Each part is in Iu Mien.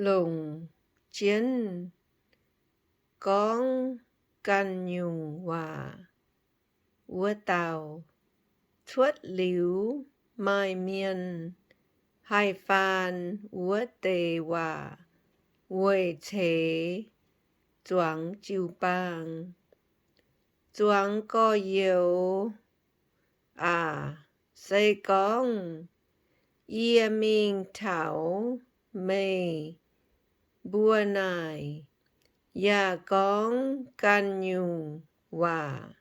longc jienv gorngv ganh nyungc waac wuov dauh. Cuotv liuz maaih mienh haih faan wuov deix waac weic ceix zuangx jiu-baang, zuangx gorx-youz aac. Se gorngv yie mingh taux meih mbuo naaic yaac gorngv ganh nyungc waac,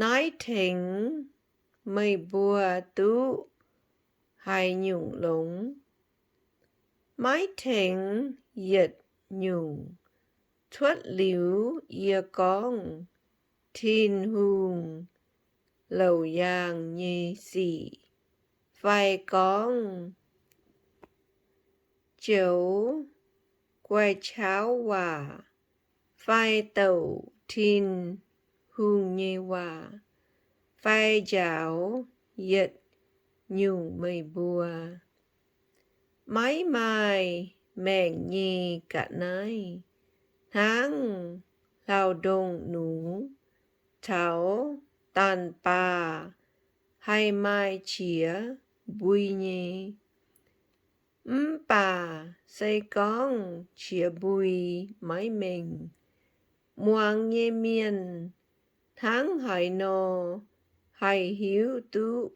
naaiv tengx meih mbuo duqv haaix nyungc longx? Maiv tengx yietc nyungc. Cuotv liuz yie gorngv Tin-Hungh louz-yaangh nyei sic, fai gorngv joux guai-qaauv waac, fai douc Tin-Hungh nyei waac, fai njaaux yietc nyungc meih mbuo, maiv maaih maengc nyei ga'naaiv hnangv hlauv-ndongh nux caux daanh baah haih maaih qiex mbui nyei. Mv baac se gorngv qiex mbui maiv mengh, muangx nyei mienh hnangv haaix nor haih hiuv duqv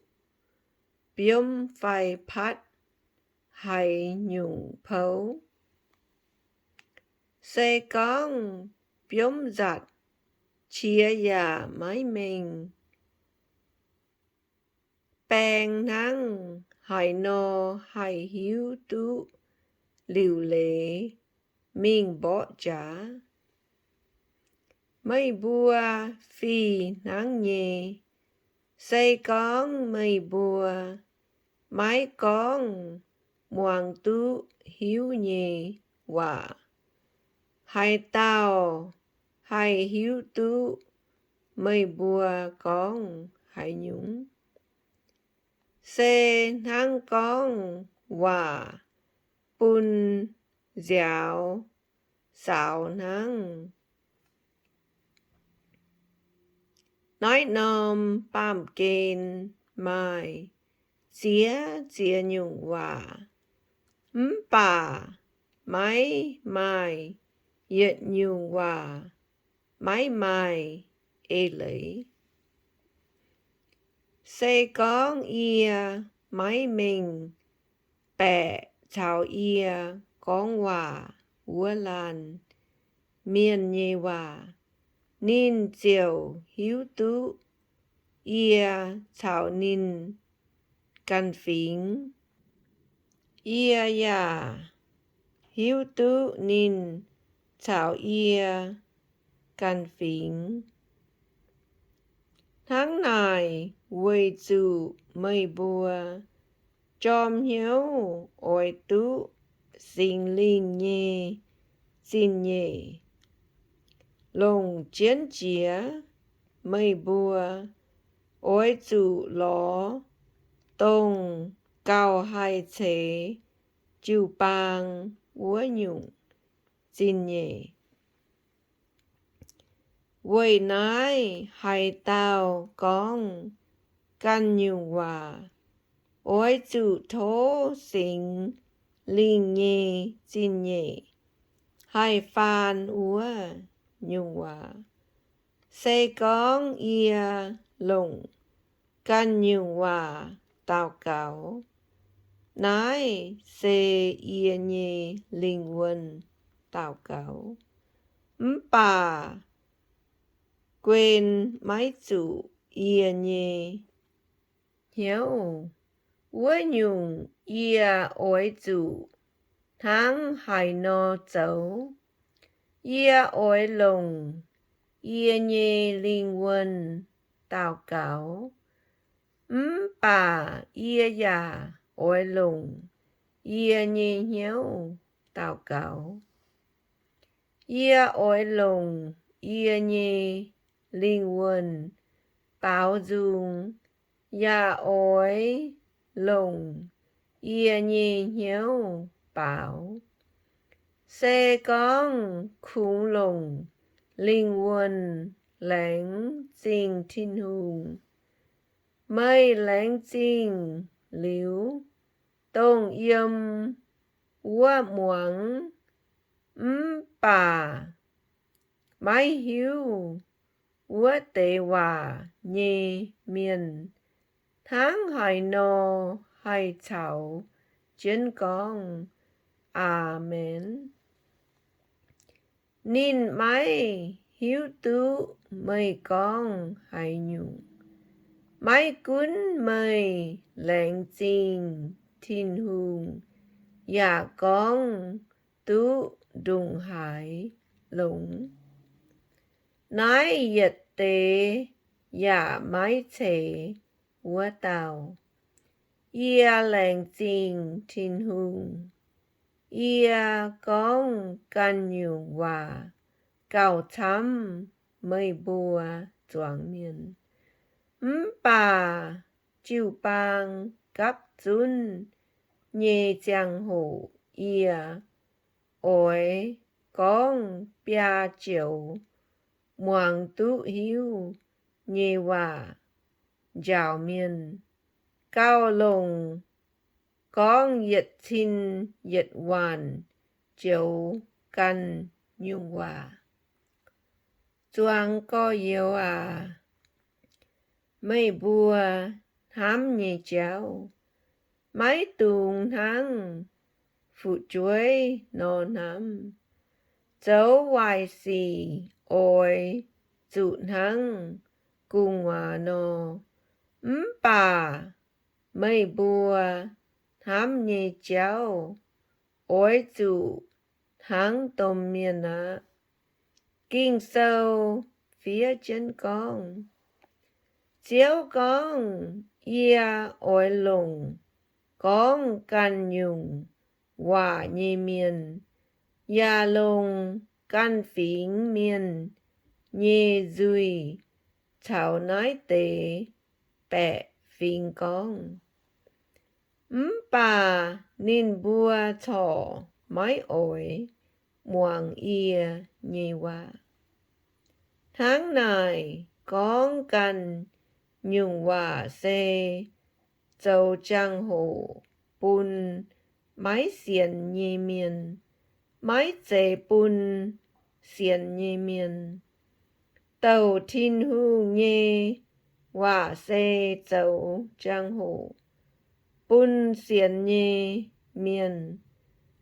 biomv fai patv haaix nyungc pou? Se gorngv biomv nzatc, qiex yaac maiv mengh, baeng hnangv haaix nor haih hiuv duqv liuc leiz mingh mborqv jaax? Meih mbuo fih hnangv nyei. Se gorngv meih mbuo maiv gorngv muangx duqv hiuv nyei waac, haaix dauh haih hiuv duqv meih mbuo gorngv haaix nyungc? Se hnangv gorngv waac bun nziaaux saaux hnangv. Naaiv norm baamh gen maaih ziex ziex nyungc waac, mv baac maiv maaih yietc nyungc waac maiv maaih eix leiz. Se gorngv yie maiv mengh baeqc caux yie gorngv waac wuov laanh mienh nyei waac, ninh ziouc hiuv duqv yie caux ninh ganh fingx. Yie yaac hiuv duqv ninh caux yie ganh fingx. Hnangv naaic weic zuqc meih mbuo jorm hnyouv oix duqv Singx Lingh nyei zingh nyeic longc jienv jiex. Meih mbuo oix zuqc lorz dongh gauh haih ceix jiu-baang wuov nyungc zingh nyeic. Weic naaiv haaix dauh gorngv ganh nyungc waac oix zuqc tov Singx Lingh nyei zingh nyeic haih faan wuov nyungc waac. Se gorngv yie longc ganh nyungc waac daux gaux, naaiv se yie nyei lingh wuonh daux gaux, mv baac guen maiv zuqc yie nyei hnyouv. Wuov nyungc yie oix zuqc hnangv haaix nor zoux? Yie oix longc yie nyei lingh wuonh daux gaux, mv baac yie yaac oix longc yie nyei hnyouv daux gaux. Yie oix longc yie nyei lingh wuonh baaux nzung, yaac oix longc yie nyei hnyouv baaux. se gorngv kungx longc lingh wuonh laengz zingh Tin-Hungh. Meih laengz zingh liuz, dongh yiem wuov muangx mv baac maiv hiuv wuov deix waac nyei mienh, hnangv haaix nor haih caux jienv gorngv, Aamen? Ninh maiv hiuv duqv meih gorngv haaix nyungc. Maiv gunv meih laengz zingh Tin-Hungh yaac gorngv duqv ndongc haaix longx, naaiv yietc deix yaac maiv ceix wuov dauh. Yie laengz zingh Tin-Hungh. Yie gorngv ganh nyungc waac gauh camv meih mbuo zuangx mienh. Mv baac jiu-baang gapv zunv nyei ziangh hoc yie oix gorngv biaa joux muangx duqv hiuv nyei waac njaaux mienh, gauh longc gorngv yietc cin yietc waanc joux ganh nyungc waac. Zuangx gorx-youz aac, meih mbuo hnamv nyei jauv maiv dungx hnangv fu'jueiv nor hnamv. Zoux waaic sic oix zuqc hnangv gu'nguaaz nor, mv baac meih mbuo hnamv nyei jauv oix zuqc hnangv domh mienh aqv. Ging-Sou fiev jienv gorngv, Ziouv gorngv, Yie oix longc gorngv ganh nyungc waac nyei mienh, yaac longc ganh fingx mienh nyei nzuih caux naaiv deix baeqc fingx gorngv. Mv baac ninh mbuo corc maiv oix muangx yie nyei waac. Hnangv naaic, gorngv ganh nyungc waac se zoux jangx-hoc bun maiv sienx nyei mienh, maiv zeiz bun sienx nyei mienh. Douc Tin-Hungh nyei waac se zoux jangx-hoc bun sienx nyei mienh,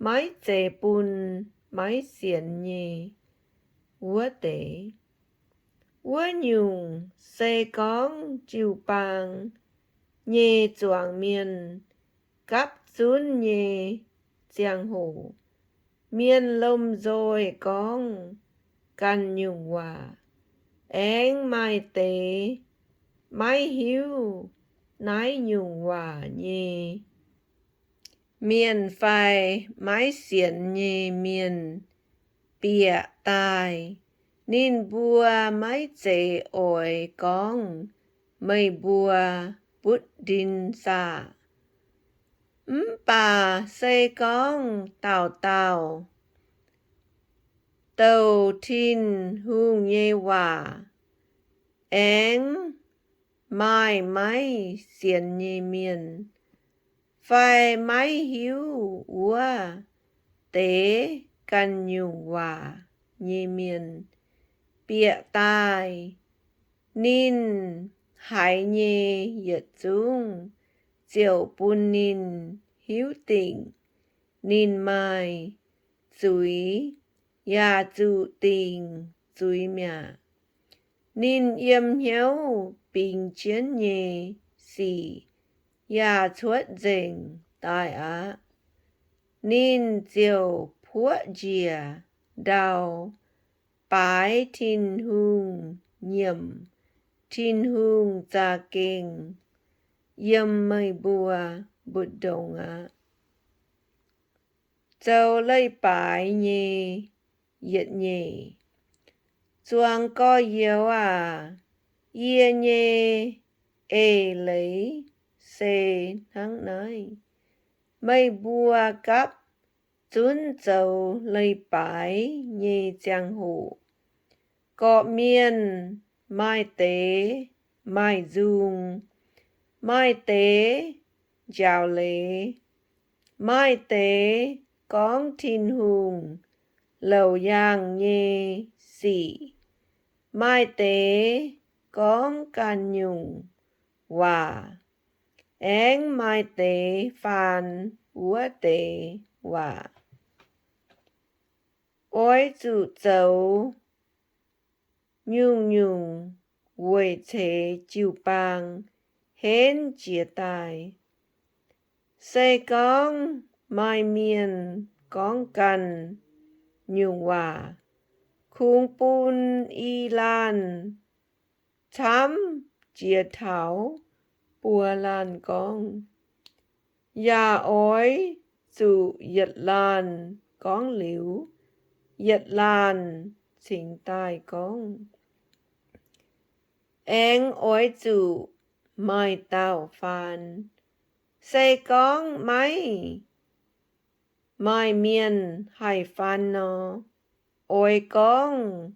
maiv zeiz bun maiv sienx nyei wuov deix. Wuov nyungc se gorngv jiu-baang nyei zuangx mienh gapv zunv nyei ziangh hoc, mienh lomh nzoih gorngv ganh nyungc waac, aengx maaih deix maiv hiuv naaiv nyungc waac nyei mienh fai maiv sienx nyei mienh bieqc daaih, ninh mbuo maiv zeiz oix gorngv meih mbuo butv ndin saah? Mv baac se gorngv dauh dauh douc Tin-Hungh nyei waac aengx maaih maiv sienx nyei mienh fai maiv hiuv wuov deix ganh nyungc waac nyei mienh bieqc daaih, ninh haiz nyei yietc zungv ziouc bun ninh hiuv dingc ninh maaih zuiz yaac zuqc dingc zuiz mi'aqv. Ninh yiem hnyouv bingx jienv nyei sic yaac cuotv nzengc daaih aqv. Ninh ziouc puoqv njiec ndau baaix Tin-Hungh nyiemc Tin-Hungh za'gengh yiem meih mbuo mbu'ndongx aqv. Zoux Leiz-Baaix Nyei Yietc Nyeic. Zuangx gorx-youz aac, yie nyei eix leiz se hnangv naaiv. Meih mbuo gapv zunv zoux leiz-baaix nyei ziangh hoc. Gorqv-mienh maaih deix maaih nzung, maaih deix njaaux leiz, maaih deix gorngv Tin-Hungh laauc yaangh nyei sic, maaih deix gorngv ganh nyungc waac, aengx maaih deix faan wuov deix waac. Oix zuqc zoux nyungc-nyungc weic ceix jiu-baang henv jiez daaih. Se gorngv maaih mienh gorngv ganh nyungc waac, kungx bun i laanh camv jiex taux buo laanh gorngv. Yaac oix zuqc yietc laanh gorngv liuz, yietc laanh cingx daaih gorngv. Aengx oix zuqc maaih dauh faan. Se gorngv maiv maaih mienh haih faan nor, oix gorngv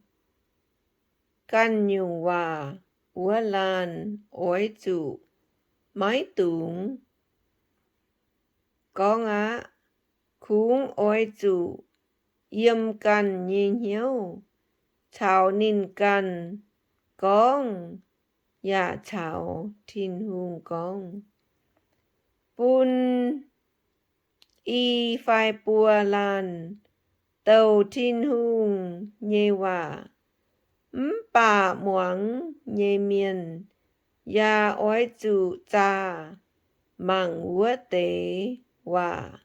ganh nyungc waac wuov laanh oix zuqc maiv dungx gorngv aqv. Kungx oix zuqc yiem ganh nyei hnyouv caux ninh ganh gorngv yaac caux Tin-Hungh gorngv. Bun i fai buo laanh douc Tin-Hungh nyei waac, mv baac muangx nyei mienh yaac oix zuqc zaah mangc wuov deix waac.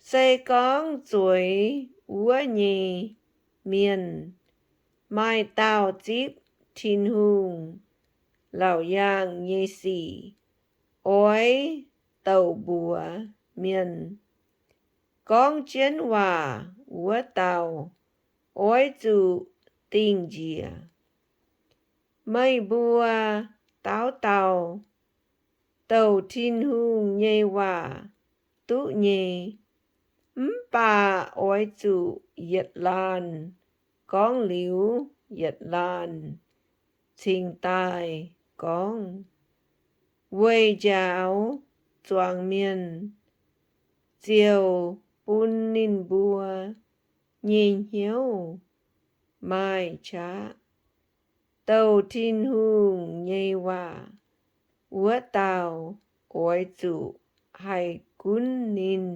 Se gorngv zueiz wuov nyei mienh maaih dauh zipv Tin-Hungh laauc yaangh nyei sic oix douc mbuox mienh, gorngv jienv waac wuov dauh oix zuqc dingh njiec. Meih mbuo dauh dauh douc Tin-Hungh nyei waac duqv nyei, mv baac oix zuqc yietc laanh gorngv liuz yietc laanh cingx daaih gorngv. Weic njaaux zuangx mienh ziouc bun ninh mbuo nyei hnyouv maaih qaqv. Douc Tin-Hungh nyei waac wuov dauh oix zuqc haih gunv ninh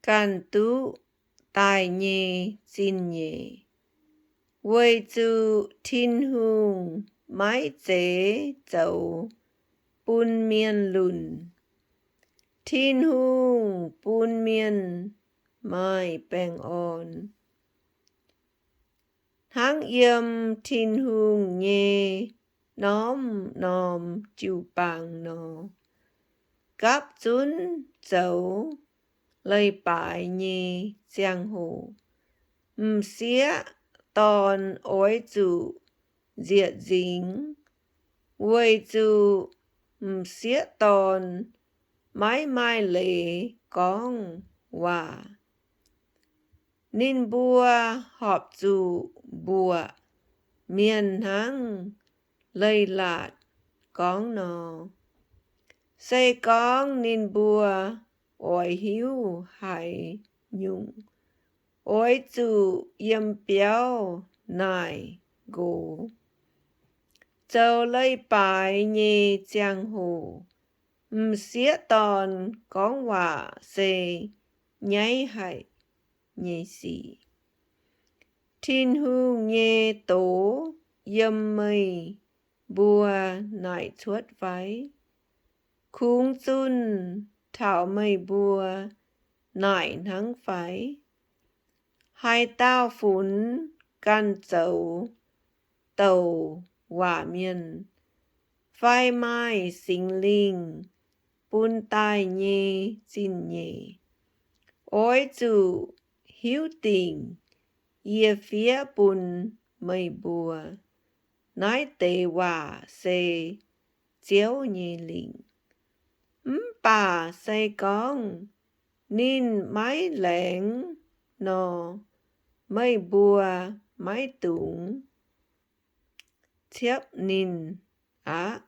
ganh duqv daaih nyei zingh nyeic, weic zuqc Tin-Hungh maiv zeiz zoux bun mienh lunc. Tin-Hungh bun mienh maaih baengh orn hnangv yiem Tin-Hungh nyei norm-norm jiu-baang nor. Gapv zunv zoux leiz-baaix nyei ziangh hoc, m'sieqv dorn oix zuqc nzieqc nzingx, weic zuqc m'sieqv dorn maiv maaih leiz gorngv waac. Ninh mbuo horpc zuqc mbuoqc mienh hnangv leiz-latc gorngv nor. Se gorngv ninh mbuo oix hiuv haaix nyungc, oix zuqc yiem biauv naaic nqox. Zoux leiz-baaix nyei ziangh hoc, m'sieqv dorn gorngv waac se nyaiv haic nyei sic. Tin-Hungh nyei doz yiem meih mbuo naaic cuotv fai? Kungx zunh taux meih mbuo naaic hnangv fai? Haaix dauh funx ganh zoux douc waac mienh fai maaih Singx Lingh bun daaih nyei zingh nyeic, oix zuqc hiuv dingc yie fiev bun meih mbuo. Naaiv deix waac se Ziouv nyei lingc. Mv baac se gorngv ninh maiv laengz nor, meih mbuo maiv dungx ciepv ninh aqv.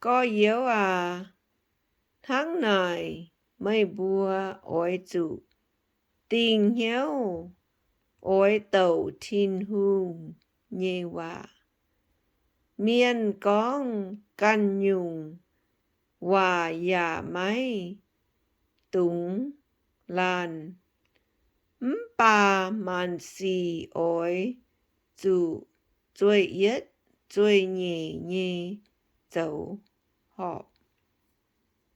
Gorx-youz aac, hnangv naaic meih mbuo oix zuqc dingh hnyouv oix douc Tin-Hungh nyei waac. Mienh gorngv ganh nyungc waac yaac maiv dungx laanh, mv baac maanc sic oix zuqc zueih yietv zueih nyeic nyei zoux horpc.